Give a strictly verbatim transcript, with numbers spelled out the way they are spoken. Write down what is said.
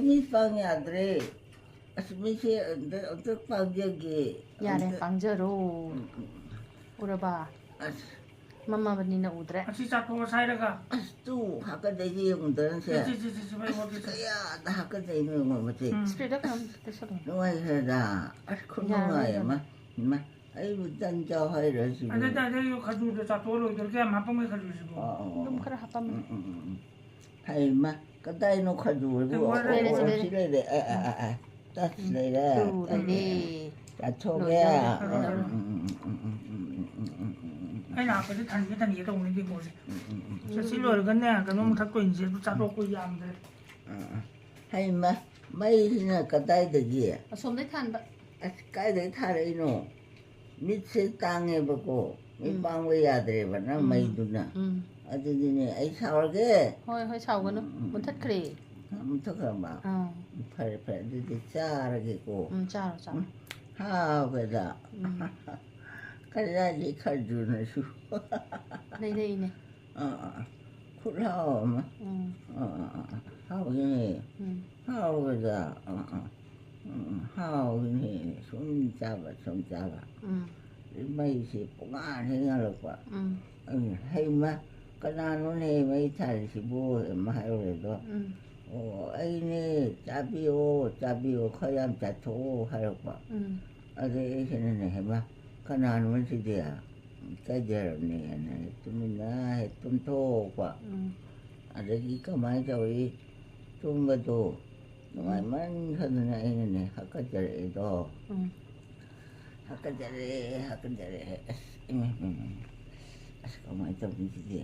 ꯃꯤ ꯄꯥꯡ ꯌꯥꯗ꯭ꯔꯦ꯫ ꯑꯁ, ꯃꯤꯁꯦ ꯑꯝꯇ, ꯑꯝꯇ ꯄꯥꯡꯖꯒꯦ꯫ ꯌꯥꯔꯦ, ꯑꯝꯇ꯫ ꯄꯥꯡꯖꯔꯣ꯫ ꯎꯝ, ꯎꯝ꯫ ꯎꯔꯕ? ꯑꯁ꯫ ꯃꯝꯃꯕꯅꯤꯅ ꯎꯗ꯭ꯔꯦ꯫ ꯑꯁꯤ ꯆꯥꯊꯣꯛꯑꯁꯤ ꯍꯥꯏꯔꯒ꯫ ꯑꯁ, ꯇꯨ ꯍꯥꯀꯠꯆꯩꯁꯦ ꯌꯦꯡꯉꯨꯗꯅꯁꯦ꯫ ꯁꯤ, ꯁꯤ, ꯁꯤ, ꯁꯤ, ꯁꯤ, ꯃꯩ ꯃꯣꯠꯂꯤ꯫ ꯑꯁ, ꯀꯌꯥꯗ ꯍꯥꯀꯠꯆꯩꯅꯣ ꯌꯦꯡꯉꯣ ꯃꯁꯦ꯫ ꯎꯝ꯫ Spray ꯗꯣ ꯈꯔ ꯇꯩꯁꯜꯂꯣ꯫ ꯅꯨꯡꯉꯥꯏꯈ꯭ꯔꯦꯗ꯫ ꯑꯁ, ꯈꯨꯅꯨꯡꯉꯥꯏ ꯌꯥꯔꯦ, ꯑꯃ꯫ ꯌꯥꯔꯦ꯫ ꯏꯃꯥ, ꯑꯩꯕꯨ ꯇꯟ ꯆꯥꯎ ꯍꯥꯏꯔ ꯁꯤꯕꯨ? ꯑꯗꯩ, ꯑꯗꯩ ꯈꯖꯨꯔꯗꯣ ꯆꯥꯊꯣꯛꯑ ꯂꯣꯏꯗꯣꯏꯔꯣ? ꯀꯌꯥꯝ ꯍꯥꯞꯄꯝꯒꯦ ꯈꯖꯨꯔꯁꯤꯕꯨ? ꯑꯣ, ꯑꯣ, ꯑꯣ꯫ ꯑꯗꯨꯝ ꯈꯔ ꯍꯥꯞꯄꯝꯃꯦ꯫ ꯎꯝ, ꯎꯝ, ꯎꯝ, ꯎꯝ꯫ ꯍꯩꯃ, ꯀꯗꯥꯏꯅꯣ ꯈꯖꯨꯔꯕꯨ? ꯂꯩꯔꯦ, ꯑꯣ, ꯁꯤ ꯑꯣ, ꯂꯩꯔꯦ꯫ ꯁꯤ ꯂꯩꯔꯦ꯫ ꯑꯦ, ꯑꯦ, ꯑꯦ, ꯑꯦ꯫ ꯇꯁ ꯎꯝ꯫ ꯂꯩꯔꯦ꯫ ꯇꯨ ꯂꯩꯔꯦ꯫ ꯆꯥꯊꯣꯛꯑꯒꯦ꯫ ꯂꯣꯏꯗꯧꯔꯦ, ꯂꯣꯏꯗꯧꯔꯦ꯫ ꯎꯝ, ꯎꯝ, ꯎꯝ꯫ ꯑꯩꯅ ꯍꯥꯞꯄꯗꯤ ꯊꯟꯒꯦ ꯊꯟꯒꯦ ꯇꯧꯕꯅꯤ ꯕꯦꯝꯕꯣꯁꯦ꯫ ꯎꯝ, ꯎꯝ, ꯎꯝ꯫ ꯁꯤ ꯂꯣꯏꯔꯒꯅꯦ, ꯀꯩꯅꯣꯝ ꯎꯝ꯫ ꯊꯛꯇꯣꯏꯅꯤꯁꯦ, ꯑꯗꯨ ꯆꯥꯊꯣꯛꯄ ꯌꯥꯝꯗ꯭ꯔꯦ꯫ ꯑꯥ, ꯑꯥ꯫ ꯍꯩꯃ, ꯃꯩꯁꯤꯅ ꯀꯗꯥꯏꯗꯒꯤ? ꯑꯁꯣꯝꯗꯩ ꯊꯥꯟꯕ꯫ ꯑꯁ, ꯀꯥꯏꯗꯒꯤ ꯊꯥꯔꯛꯏꯅꯣ? ꯃꯤꯠꯁꯦ ꯇꯥꯡꯉꯦꯕꯀꯣ, ꯃꯤꯠ ꯎꯝ꯫ ꯄꯥꯡꯕ ꯌꯥꯗ꯭ꯔꯦꯕ ꯅꯪ ꯎꯝ꯫ ꯃꯩꯗꯨꯅ꯫ ꯎꯝ꯫ ꯑꯗꯨꯗꯤꯅꯦ, ꯑꯩ ꯁꯥꯎꯔꯒꯦ꯫ ꯍꯣꯏ, ꯍꯣꯏ, ꯁꯥꯎꯒꯅꯨ꯫ ꯎꯝ, ꯎꯝ, ꯎꯝ꯫ ꯃꯨꯊꯠꯈ꯭ꯔꯦ꯫ ꯑ, ꯃꯨꯊꯠꯈ꯭ꯔꯕ? ꯑꯥ꯫ ꯐꯔꯦ, ꯐꯔꯦ, ꯑꯗꯨꯗꯤ ꯆꯥꯔꯒꯦꯀꯣ꯫ ꯎꯝ, ꯆꯥꯔꯣ, ꯆꯥꯔꯣ꯫ ꯎꯝ, ꯍꯥꯎꯕꯗ꯫ ꯎꯝ꯫ ꯀꯗꯥꯏꯗꯒꯤ ꯈꯖꯨꯔꯅꯁꯨ꯫ ꯂꯩꯔꯛꯏꯅꯦ꯫ ꯑꯥ, ꯑꯥ, ꯑꯥ꯫ ꯈꯨꯠꯍꯥꯎ ꯑꯃ꯫ ꯎꯝ꯫ ꯑꯥ, ꯑꯥ, ꯑꯥ, ꯑꯥ꯫ ꯍꯥꯎꯏꯅꯦ꯫ ꯎꯝ꯫ ꯍꯥꯎꯕꯗ꯫ ꯑꯥ, ꯑꯥ꯫ ꯎꯝ, ꯎꯝ, ꯍꯥꯎꯏꯅꯦ꯫ ꯁꯨꯝ ꯆꯥꯕ, ꯁꯨꯝ ꯆꯥꯕ꯫ ꯎꯝ꯫ ꯃꯩꯁꯦ ꯄꯨꯡꯉꯥꯟ ꯍꯦꯛ ꯉꯥꯜꯂꯛꯄ꯫ ꯎꯝ꯫ ꯑꯩꯅ, "ꯍꯩꯃ, ꯀꯅꯥꯅꯣꯅꯦ ꯃꯩ ꯊꯥꯜꯂꯤꯁꯤꯕꯨ?" ꯑꯃ ꯍꯥꯏꯔꯨꯔꯦ ꯑꯗꯣ, ꯎꯝ꯫ "ꯑꯣ, ꯑꯩꯅꯦ, ꯆꯥꯕꯤꯌꯣ, ꯆꯥꯕꯤꯌꯣ, ꯈꯔ ꯌꯥꯝ ꯆꯥꯊꯣꯛꯑꯣ" ꯍꯥꯏꯔꯛꯄ꯫ ꯎꯝ꯫ ꯑꯗꯩ ꯑꯩꯁꯤꯅꯅꯦ, "ꯍꯩꯃ, ꯀꯅꯥꯅꯣ ꯁꯤꯗꯤ?" ꯀꯥꯏꯖꯔꯕꯅꯦꯅ ꯇꯨꯃꯤꯟꯅ ꯍꯦꯛ ꯇꯨꯝꯊꯣꯛꯄ꯫ ꯎꯝ꯫ ꯑꯗꯒꯤ ꯀꯃꯥꯏꯅ ꯇꯧꯏ, ꯇꯨꯝꯕꯗꯣ ꯎꯝ꯫ ꯅꯨꯡꯉꯥꯏꯃꯟꯈꯗꯅ ꯑꯩꯅꯅꯦ ꯍꯥꯀꯠꯆꯔꯛꯑꯦꯗꯣ꯫ ꯎꯝ꯫ ꯍꯥꯀꯠꯆꯔꯛꯑꯦ, ꯍꯥꯀꯠꯆꯔꯛꯑꯦ꯫ ꯑꯁ, ꯏꯃꯥ, ꯏꯃꯥ, ꯏꯃꯥ꯫ ꯑꯁ, ꯀꯃꯥꯏꯅ ꯇꯧꯅꯤ ꯁꯤꯗꯤ?